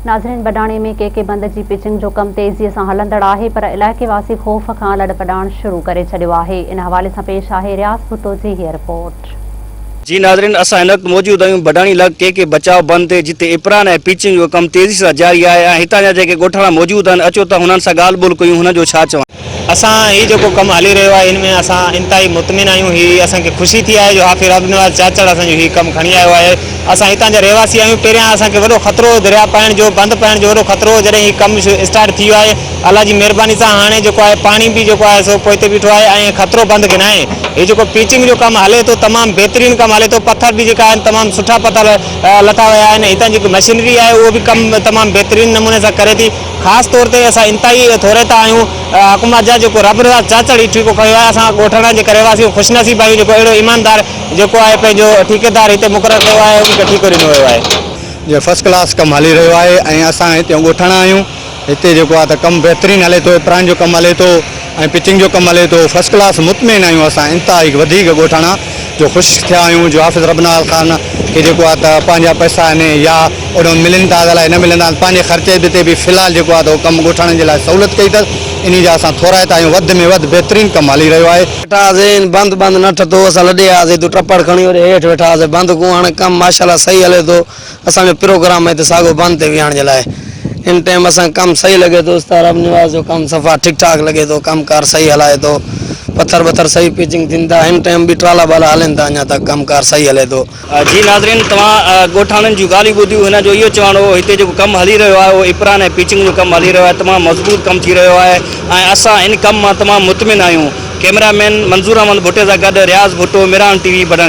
ناظرين بڊاڻي ۾ ڪي ڪي بند جي پچنگ جو ڪم تيزي سان هلندڙ آهي پر علائقي واسي خوف کان لڏپلاڻ شروع ڪري ڇڏيو آهي ان حوالي سان پيش آهي رياض ڀٽو جي هيء رپورٽ. جي ناظرين اسان هن وقت موجود آهيون بڊاڻي لڳ ڪي ڪي بچاء بند تي جتي اپران ۽ پيچنگ جو ڪم تيزي سان جاري آهي ۽ هتان جا جيڪي ڳوٺاڻا موجود آهن اچو ته هنن سان ڳالهه ٻولهه ڪيون هنن جو ڇا چوڻ اسان هي جيڪو ڪم هلي رهيو آهي ان ۾ اسان انتهائي مطمئن آهيون هي اسان کي خوشي ٿي آهي جو حافظ عبدالنواز چاچڙ اسان جو هي ڪم کڻي آيو آهي اسان هتان جا رهواسي آهيون پهريان اسان کي وڏو خطرو هو درياء پائڻ جو بند پائڻ جو وڏو خطرو هو جڏهن هي ڪم اسٽارٽ ٿي ويو آهي الله جي مهرباني سان هاڻي جيڪو آهي پاڻي به جيڪو آهي سو پوئتي بيٺو آهي ۽ خطرو بند کي ناهي هي جيڪو پيچنگ جو ڪم هلي ٿو تمام بهترين ڪم هلي ٿو پٿر به جيڪا آهن تمام سٺا پٿر لٿا ويا آهن هتان جيڪي مشينري آهي اهو به ڪم تمام بهترين نموني سان ڪري ٿي خاص طور تي اسان انتهائي ٿورائتا آهيون حڪومت جا جيڪو رب رضا چاچڙ هي ٺيڪو کنيو آهي اسان ڳوٺاڻا جيڪا رهواسي آهيون خوش نصيب آهيون جيڪو اهڙو ايماندار جيڪو آهي پنهنجو ٺيڪيدار هتي مقرر ڪيو آهي ان کي ٺيڪو ڏنو ويو آهي. جي فرسٽ ڪلاس ڪم هلي رهيو آهي ۽ اسان هتي ڳوٺاڻا آهيون هتي جيڪو آهي ته ڪم بهترين هلي ٿو اپران جو ڪم هلي ٿو ۽ پچنگ جو ڪم هلي ٿو فرسٽ ڪلاس مطمئن آهيون اسان انتهائي وڌيڪ ڳوٺاڻا جو خوش ٿيا آهيون جو حافظ ربنواز خان کي جيڪو آهي ته پنهنجا پئسا آهن يا اوڏانهن ملن ٿا الائي نه ملندا آهن پنهنجي خرچي به تي به في الحال جيڪو آهي ته اهو ڪم ڳوٺاڻن جي لاء سهولت ڪئي اٿس انهي جا اسان ٿورائتا آهيون وڌ ۾ وڌ بهترين ڪم هلي رهيو آهي. ويٺا هئاسين ان بند بند نه ٺتو اسان لڏي آياسين تون ٽپڙ کڻي اوڏي هيٺ ويٺا هئاسين بند ڪون هاڻي ڪم ماشاءالله صحيح هلي ٿو اسان جو پروگرام هتي ساڳو بند تي ويهڻ جي لاء ان ٽيم اسان کي ڪم صحيح لڳي ٿو استاد رب نواز جو ڪم صفا ٺيڪ ٺاڪ لڳي ٿو ڪم ڪار صحيح هلائي ٿو پٿر بٿر صحيح پيچنگ ٿين ٿا هن ٽيم به ٽرالا بالا هلن ٿا اڃا تڪ ڪم ڪار صحيح هلي ٿو. جي ناظرين توهان ڳوٺاڻن جون ڳالهيون ٻڌيون هنن جو اهو چوڻ هو هتي جيڪو ڪم هلي رهيو آهي اهو اپران ۽ پيچنگ جو ڪم هلي رهيو آهي تمام مضبوط ڪم ٿي رهيو آهي ۽ اسان ان ڪم مان تمام مطمئن آهيون ڪئميرا مين منظور احمد ڀٽي سان گڏ رياض ڀٽو ميران ٽي وي بڊاڻي.